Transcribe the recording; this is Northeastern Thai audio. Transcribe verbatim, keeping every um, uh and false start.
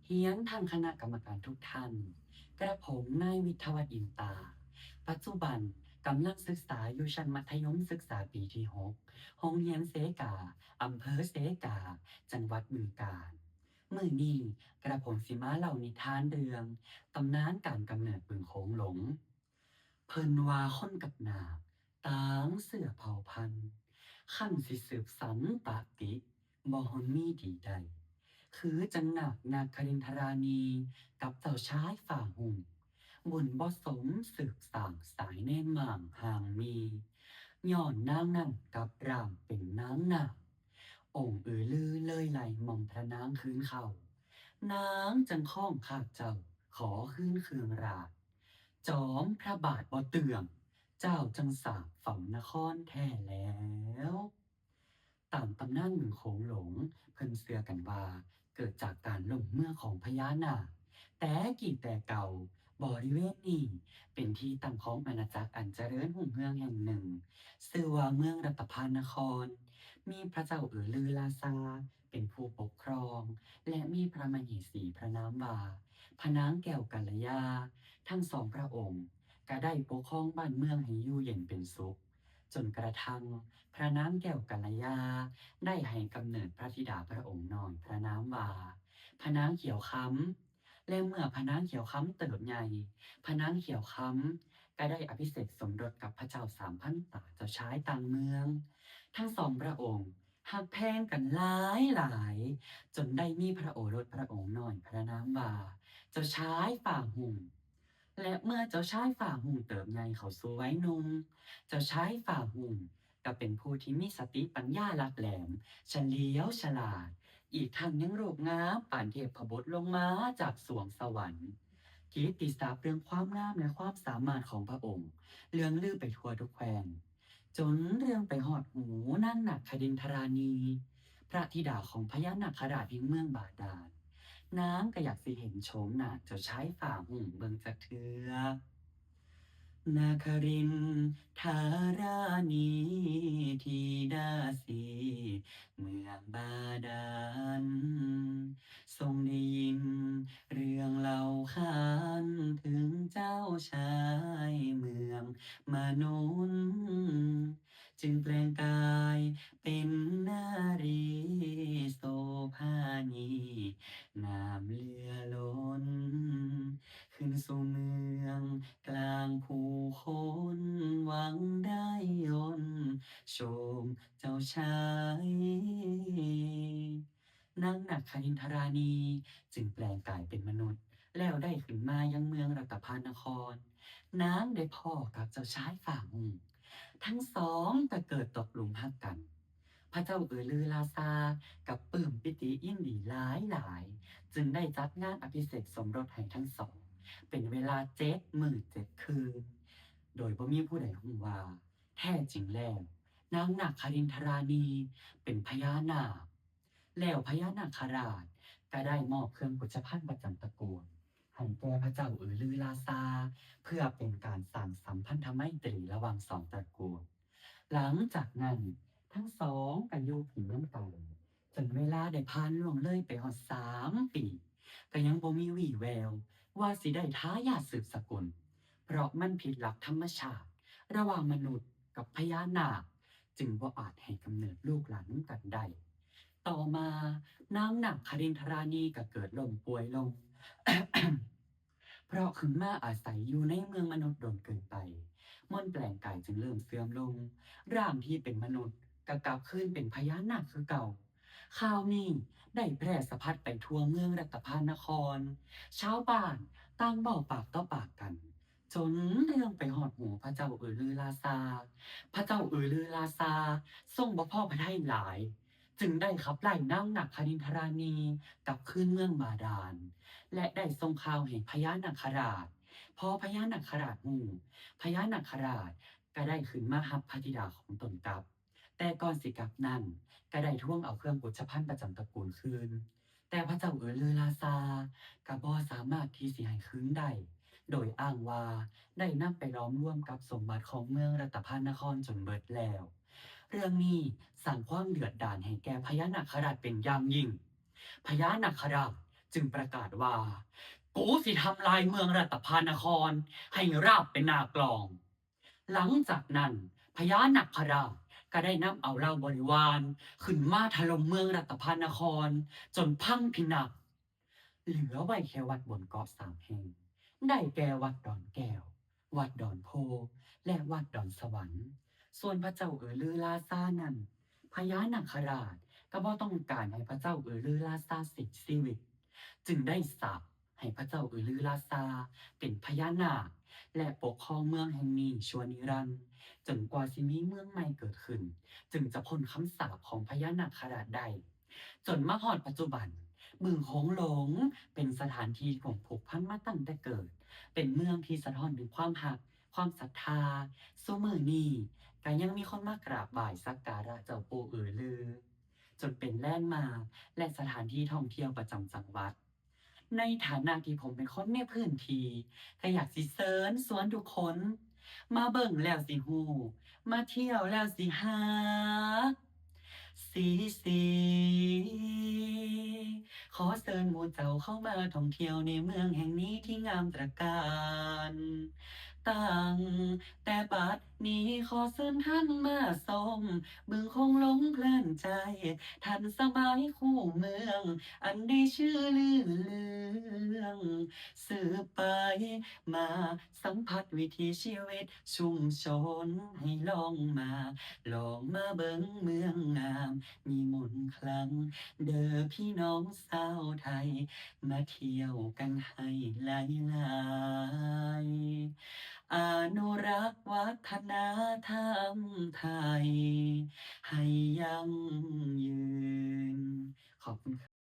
เฮียนท่านคณะกรรมการทุกท่าน กระผมนายวิทยาวัฒน์ อินตา ปัจจุบันกำลังศึกษาอยู่ชั้นมัธยมศึกษาปีที่หก โรงเรียนเซกา อำเภอเซกา จังหวัดบึงกาฬ มื้อนี้กระผมสิมาเล่านิทานเรื่องตำนานการกำเนิดบึงโขงหลง เพิ่นว่าคนกับนาคต่างเชื้อเผ่าพันธุ์ คันสิสืบสันตติ บ่ฮอนมีดีใด คือจั่งนาคนาคครินทราณีกับเจ้าชายฟ้าฮุ่ม บุญบ่สมสืบสร้างสายเณรม่างห่างมี ย้อนนางนั้นกลับร่างเป็นนางนาค องค์อือลือเลยไล่หม่อมพระนางคืนเข้า นางจั่งคองข้าเจ้าขอคืนเครื่องราช จอมพระบาทบ่เตื้อง เจ้าจั่งสาบฝังนครแท้แล้ว ตามตำนานบึงโขงหลง เพิ่นเชื่อกันว่าเกิดจากการล่มเมืองของพญานาค แต่กี้แต่เก่า บริเวณนี้เป็นที่ตั้งของอาณาจักรอันเจริญรุ่งเรืองแห่งหนึ่ง ชื่อว่าเมืองรัตภานคร มีพระเจ้าอือลือราชาเป็นผู้ปกครอง และมีพระมเหสีพระนามว่า พระนางแก้วกัลยา ทั้งสองพระองค์ก็ได้ปกครองบ้านเมืองให้อยู่เย็นเป็นสุข จนกระทั่งพระนางแก้วกัลยาได้ให้กำเนิดพระธิดาพระองค์น้อยพระนามว่า พระนางเขียวคำ และเมื่อพระนางเขียวคำเติบใหญ่ พระนางเขียวคำก็ได้อภิเษกสมรสกับพระเจ้าสามพันตาเจ้าชายต่างเมือง ทั้งสองพระองค์ฮักแพงกันหลายหลาย จนได้มีพระโอรสพระองค์น้อยพระนามว่า เจ้าชายฟ้าฮุ่ม และเมื่อเจ้าชายฟ้าฮุ่มเติบใหญ่เข้าสู่วัยหนุ่ม เจ้าชายฟ้าฮุ่มก็เป็นผู้ที่มีสติปัญญาหลักแหลม เฉลียวฉลาด อีกทั้งยังรูปงามปานเทพบุตรลงมาจากสวงสวรรค์ กิตติศัพท์เรื่องความงามและความสามารถของพระองค์ เลื่องลือไปทั่วทุกแคว้น จนเรื่องไปฮอดหูนางนาคครินทราณี พระธิดาของพญานาคราชแห่งเมืองบาดาล นางก็อยากสิเห็นโฉมหน้าเจ้าชายฟ้าฮุ่มเบิ่งจักเทื่อ นาครินทราณีธิดาสีเมืองบาดาล ทรงได้ยินเรื่องเล่าขานถึงเจ้าชายเมืองมนุษย์ จึงแปลงกายเป็นนารีโสภานี งามเหลือล้น ขึ้นสู่เมืองกลางผู้คนหวังได้ยนต์ชมเจ้าชาย นางนาคครินทราณีจึงแปลงกายเป็นมนุษย์ แล้วได้ขึ้นมายังเมืองรัตภานคร นางได้พ้อกับเจ้าชายฟ้าฮุ่ม ทั้งสองก็เกิดตกหลุมฮักกัน พระเจ้าอือลือราชากับปลื้มปิติยินดีหลายหลาย จึงได้จัดงานอภิเษกสมรสให้ทั้งสอง เป็นเวลาเจ็ดมื้อเจ็ดคืน โดยบ่มีผู้ใดฮู้ว่า แท้จริงแล้ว นางนาคครินทราณีเป็นพญานาค แล้วพญานาคราชก็ได้มอบเครื่องปุจฉภัณฑ์ประจำตระกูล ให้แก่พระเจ้าอือลือราชา เพื่อเป็นการสร้างสัมพันธไมตรีระหว่างสองตระกูล หลังจากนั้นทั้งสองก็อยู่กินนำกัน จนเวลาได้ผ่านล่วงเลยไปฮอดสามปี ก็ยังบ่มีวี่แววว่าสิได้ทายาทสืบสกุล เพราะมันผิดหลักธรรมชาติ ระหว่างมนุษย์กับพญานาค จึงบ่อาจให้กำเนิดลูกหลานนำกันได้ ต่อมานางนาคครินทราณีก็เกิดล้มป่วยลง เพราะขึ้นมาอาศัยอยู่ในเมืองมนุษย์โดนเกินไป มนต์แปลงกายจึงเริ่มเสื่อมลง ร่างที่เป็นมนุษย์ก็กลับคืนเป็นพญานาคคือเก่า ข่าวนี้ได้แพร่สะพัดไปทั่วเมืองรัตภานคร ชาวบ้านต่างเว้าปากต่อปากกัน จนเรื่องไปฮอดหูพระเจ้าอือลือราชา พระเจ้าอือลือราชาทรงบ่พอพระทัยหลาย จึงได้ขับไล่นางนาคครินทราณีกลับคืนเมืองบาดาล และได้ส่งข่าวให้พญานาคราช พอพญานาคราชฮู้ พญานาคราชก็ได้ขึ้นมาฮับพระธิดาของตนกลับ แต่ก่อนสิกลับนั้น ก็ได้ทวงเอาเครื่องปุจฉภัณฑ์ประจำตระกูลคืน แต่พระเจ้าอือลือราชาก็บ่สามารถที่สิให้คืนได้ โดยอ้างว่าได้นำไปหลอมรวมกับสมบัติของเมืองรัตภานครจนเบิดแล้ว เรื่องนี้สร้างความเดือดดาลให้แก่พญานาคราชเป็นอย่างยิ่ง พญานาคราช จึงประกาศว่า กูสิทำลายเมืองรัตภานคร ให้ราบเป็นหน้ากลอง หลังจากนั้นพญานาคราชก็ได้นำเอาเหล่าบริวารขึ้นมาถล่มเมืองรัตภานคร จนพังพินาศ เหลือไว้แค่วัดบนเกาะสามแห่ง ได้แก่วัดดอนแก้ว วัดดอนโพ และวัดดอนสวรรค์ ส่วนพระเจ้าอือลือราชานั้น พญานาคราชก็บ่ต้องการให้พระเจ้าอือลือราชาสิ้นชีวิต จึงได้สาปให้พระเจ้าอือลือราชาเป็นพญานาค และปกครองเมืองแห่งนี้ชั่วนิรันดร์ จนกว่าสิมีเมืองใหม่เกิดขึ้น จึงจะพ้นคำสาปของพญานาคราชได้ จนมาฮอดปัจจุบัน บึงโขงหลงเป็นสถานที่ของผูกพันมาตั้งแต่เกิด เป็นเมืองที่สะท้อนถึงความฮัก ความศรัทธา ซุมื้อนี้ก็ยังมีคนมากราบไหว้สักการะเจ้าปู่อือลือ จนเป็นแลนด์มาร์คและสถานที่ท่องเที่ยวประจำจังหวัด ในฐานะที่ผมเป็นคนในพื้นที่ ก็อยากสิเชิญชวนทุกคน มาเบิ่งแล้วสิฮู้ มาเที่ยวแล้วสิฮัก สีสี ขอเชิญหมู่เจ้าเข้ามาท่องเที่ยวในเมืองแห่งนี้ที่งามตระการตา แต่บัดนี้ขอเชิญท่านมาชม บึงโขงหลงเพลินใจ ทันสมัยคู่เมือง อันได้ชื่อลือเรื่อง สืบไปมาสัมผัสวิถีชีวิตชุมชน ให้ลองมา ลองมาเบิ่งเมืองงาม มีมนต์ขลัง เด้อพี่น้องชาวไทย มาเที่ยวกันให้หลายๆ อนุรักษ์วัฒนธรรมไทย ให้ยั่งยืน ขอบคุณครับ